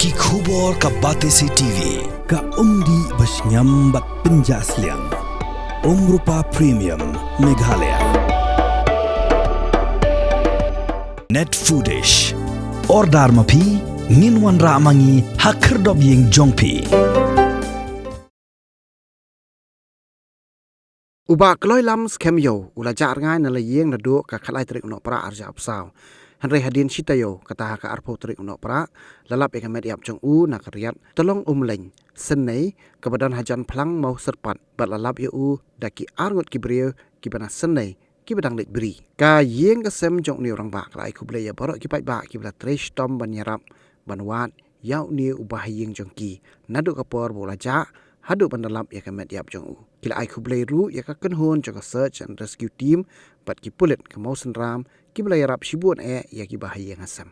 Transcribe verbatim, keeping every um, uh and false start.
Ki khubor ka Batesi TV. Ka umdih ba shngiam bad pynjah sliang. Umrupa Premium Meghalaya. Net Foodish. Order ma phi, ngin wanrah ma ngi ha khyrdop ïing jong phi. U Bah Kloilam Skhem Ïew u la jah rngai na la ïing naduh ka khatlai tarik u Nohprah arhajar arphew saw. Hynrei hadien shi taïew, kata ha ka arphew tarik u Nohprah, la lap ïa ka met ïap jong u na ka riat Tlong Umleiñ, Synei, kaba don hajan phlang Mawsyrpat, bad la lap ïa u da ki arngut ki briew kiba na Synei, kiba dang leit bri. Ka ïing ka sem jong une u rangbah ka la ai khublei ïa baroh ki paidbah kiba la trei shitom ban ïarap ban wad ïa une u bahaïing jong ki naduh ka por ba u la jah haduh ban da lap ïa ka met ïap jong u. Ki la ai khublei ruh ïa ka kynhun jong ka Search and Rescue Team bad ki pulit ka Mawsynram kiba la ïarap shibun eh ïa ki bahaïing ha sem.